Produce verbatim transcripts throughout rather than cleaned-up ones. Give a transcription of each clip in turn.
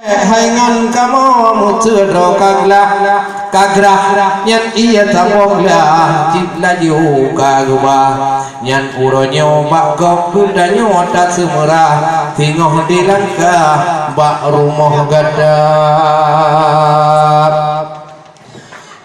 Hai ngon kamoe meuteudroe ka glah, ka grah, nyan ié saboh glah cit laju ka geuba. Nyan uroe nyoe bak gob geutanyoe taseumeurah, singoh dilangkah bak rumoh gata.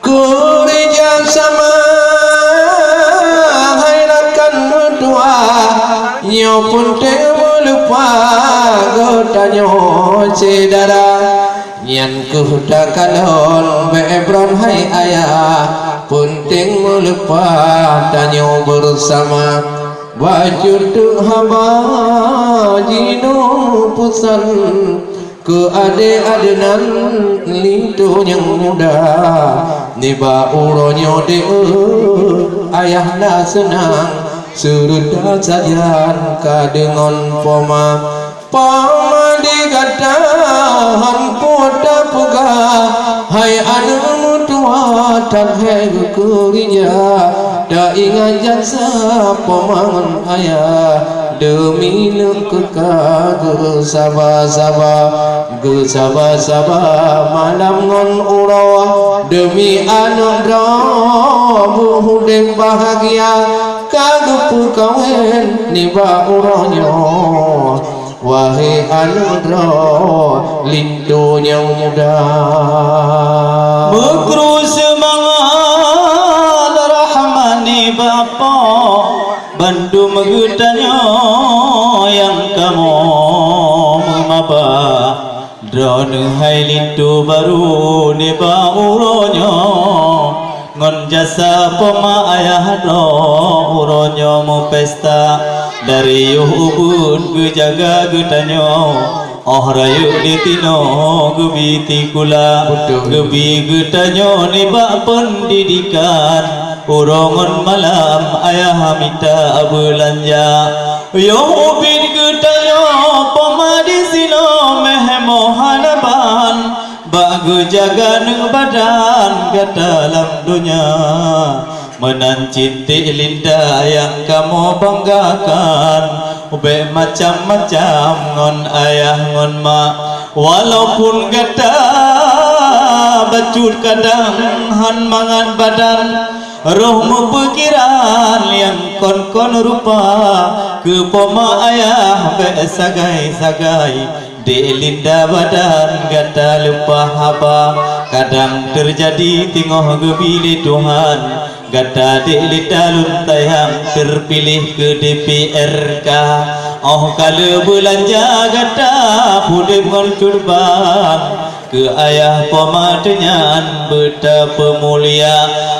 Keureuja sama hai rakan meutuah, nyoe peunteng meuleupah geutanyoe syedara. Nyan keuh takalon bék bron hai ayah, peunteng meuleupah tanyoe beusama. Bacut teuk haba jinoe peusan, keu adé Adnan linto nyang muda, nibak uroe nyoe deuh ayah na seunang, seureuta sajan ka deungon poma. Poma di gata han peue tapeugah, hai aneuk meutuah tan hék geukeurija, taingat jasa poma ngon ayah. Deumi neuk keu ka geusaba-saba, geusaba-saba malam ngon uroe. Deumi aneuk droe beuhudép bahagia, ka geupeukawen nibak uroe nyoe. Wahé aneuk droe linto nyang muda, meukru seumangat rahmat nibak Po. Bandum geutanyoe nyang kamoe meumaba, droeneuh hai linto barô nibak uroe nyoe. Ngon jasa poma ayah droe uroe nyoe meupesta, dari yoh ubeuet geujaga geutanyoe. Óh rayeuk di tinoe geubi tikula, beutôi, geubi geutanyoe nibak peundidikan. Uroe ngon malam ayah mita beulanja. Yoh ubit geutanyoe poma disinoe méh moh hana ban, bak geujaga neubadan gata lam donya. Meunan cit Linda nyang kamoe banggakan, ubé macam-macam ngon ayah ngon mak. Walaupun gata bacut kadang han mangat badan, roh meupeukiran nyang kon-kon rupa, keu poma ayah bék sagai-sagai. Dek Linda badan gata leupah haba, kadang teujadi teungoh geubi lé Tuhan. Gata dek Linda lôn sayang teupiléh keu D P R K. Óh ka lheueh beulanja gata udeb ngon curbang, keu ayah poma teunyan beutapeumulia.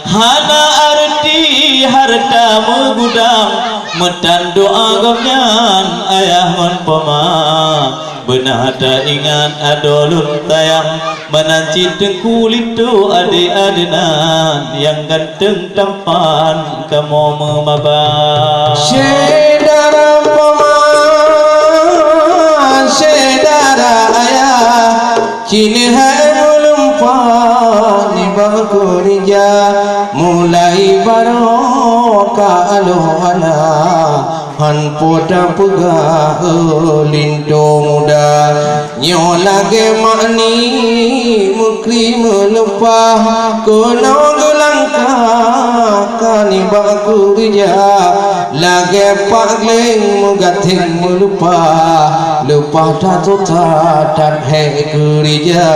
Hana areuti hareuta meugudang, meutan doá gobnyan ayah ngon poma. Beuna taingat adoe lôn sayang, meunan cit Teungku Linto adé Adnan nyang ganteng tampan kamoe meumaba. Syedara poma, syedara ayah, cit lheueh meulumpah nibak keureuja, mulai baroe ka aloh hana. Han po tapeugah, eh, linto muda. Nyoe lagée makni meukri meuleupah, keunoe geulangkah ka nibak keureuja. Lagée pak gleng meugaténg meuleupah, leupah that-that hék keureuja.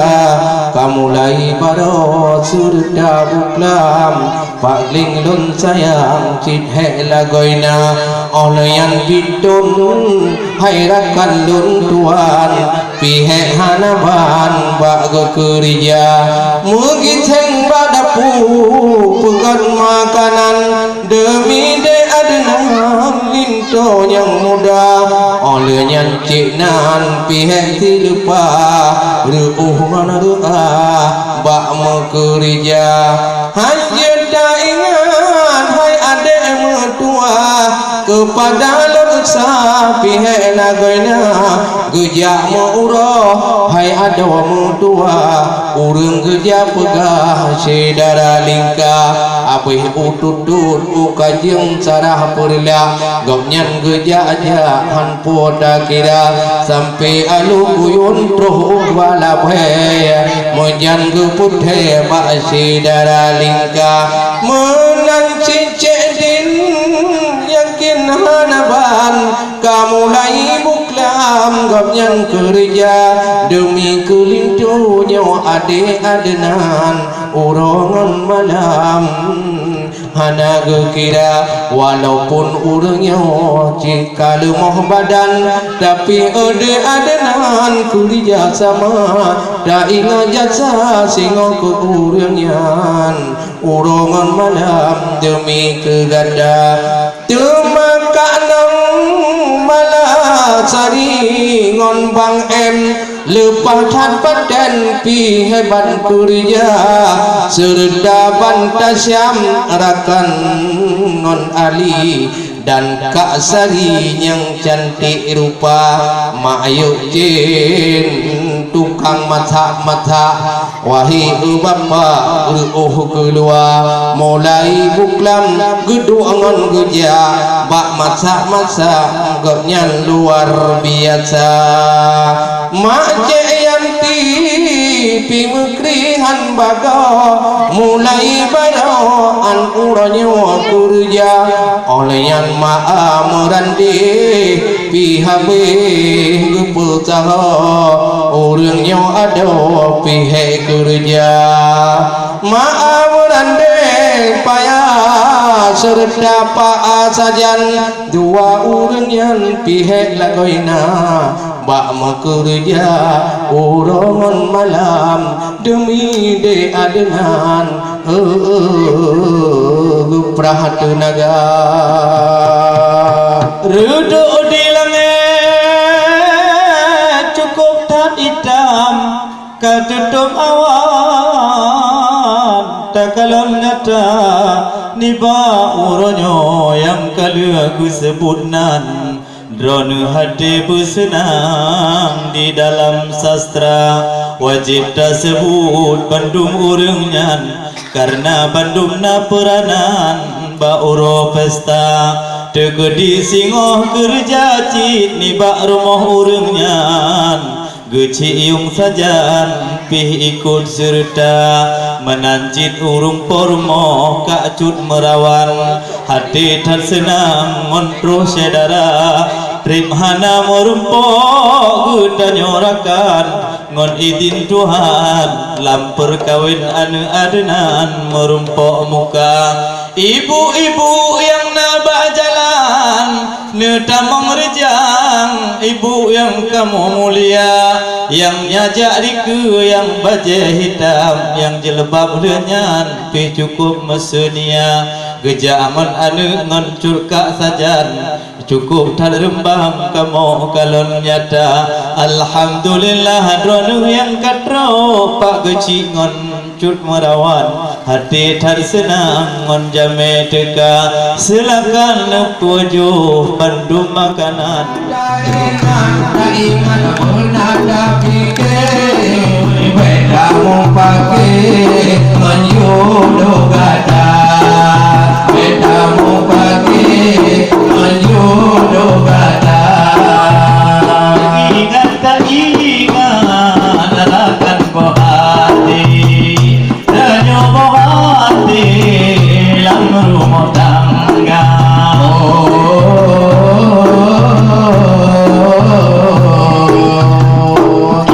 Ka mulai baroe seureuta buklam, Pak Gleng lôn sayang cit hék lagoina, óh lheueh nyan biet thon hai rakan lôn tuan, pih hék hana ban bak geukeureuja. Meugiséng bak dapu peugöt makanan, deumi dek Adnan linto nyang muda. Óh lheueh nyan cit nan pih hék sileupah reuôh ngon reuah bak meukeureuja. Hanjeuet taingat hai Dek meutuah keupada lôn sa pihek lagoina geujak meu uroe, hai adoe meutuah ureuëng geujak peugah syedara lingka. Abéh u tutut u kajeueng sarah peureulak, gobnyan geujak-jak han po takira, sampoe alu kuyun troh u balabée, meujan geuputhée bak syedara lingka. Meunan cicék din yakin hana ban, ka mulai buklam gobnyan keureuja, deumi keu linto nyoe adek Adnan uroe ngon malam. Hana geukira, walaupun ureuëng nyoe cit ka leumoh badan, tapi adek Adnan keureuja sama, taingat jasa singoh keu ureuëng nyan uroe ngon malam deumi keu gata. Teuma Kak Nong Malasari ngon Bang Em leupah that paten pih hebat keureuja, seureuta Ban Tasyam rakan ngon Ali dan Kak Sari nyang cantik rupa, Mak Yuk Cin tukang masak-masak. Wahai bapak, reuôh keuluwa, mulai buklam geuduek ngon geujak bak masak-masak gobnyan luar biasa. Mak Cek Yanti pih meukrihan bagoe, mulai baroe an uroe nyoe keureuja. Óh lheueh nyan Mak Meurandeh pih habéh geupeusaho, ureuëng nyoe adoe pih hék keureuja. Mak Meurandeh payah seureuta Pak Sajan, dua ureuëng nyan pih hék lagoina bak meukeureuja uroe ngon malam deumi dek Adnan. Geuprah teunaga. Reudôk di langét cukôp that itam, ka tutôp awan takalon gata. Nibak uroe nyoe nyang ka lheueh geuseubut nan, droeneueh até beuseunang di dalam sastra, wajéb taseubut bandum ureuëng nyan, kareuna bandum na peuranan bak uroe pesta. Teukeudi singoh keureuja cit nibak rumoh ureuëng nyan, geucik yueng sajan pih ikot seureuta, meunan cit ureuëng po rumoh Kak Cut Meurawan. Até that seunang ngon troh syedara, treb hana meurumpok geutanyoe rakan. Ngon idhin Tuhan, lam peukawen aneuëk Adnan meurumpok muka. Ibu-ibu nyang na bak jalan, neutamong reujang, ibu nyang kamoe mulia, nyang nyajak dikeue nyang bajée hitam, nyang jilbab lheueh nyan pih cukôp meuseunia. Geujak ngon aneuëk ngon cut Kak Sajan, cukôp that reumbang kamoe kalon nyata. Alhamdulillah, droeneueh nyang ka troh, Pak Geuchik ngon Cut Meurawan, até that seunang ngon jamé teuka. Silakan neupeujoh bandum makanan. Taingat, taingat beuna tapike, beda mupake ngon jodoh gata. Beda mupake ngon jodoh gata. Ingat, taingat rakan boh até. Tanyoe boh até lam rumoh tangga.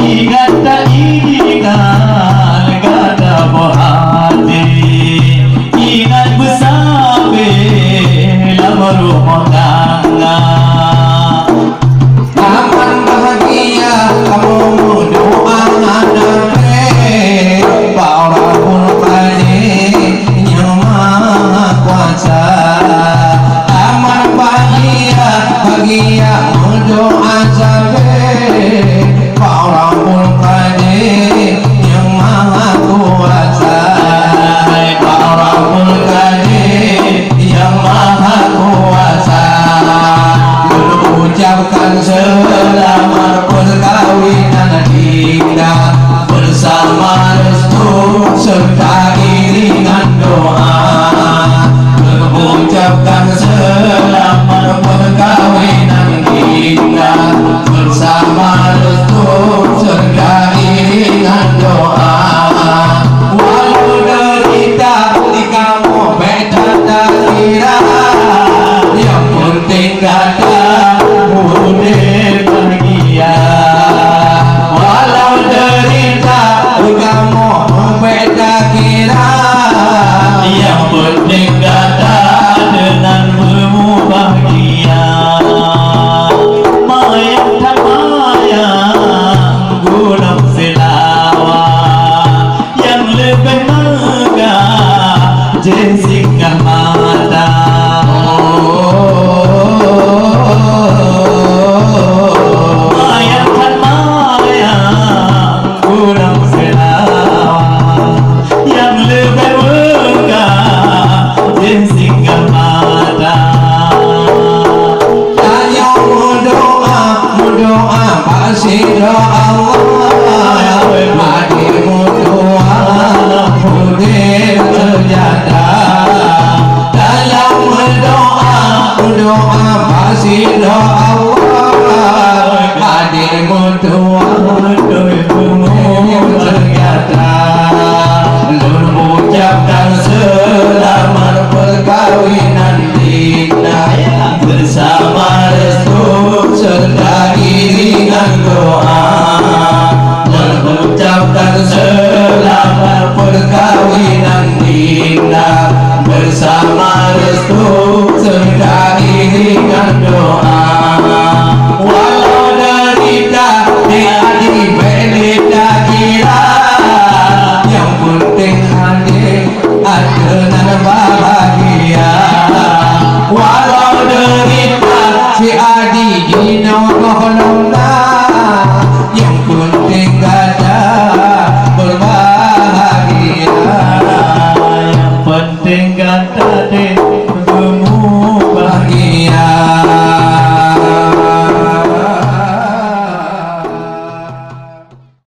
Ingat, Sila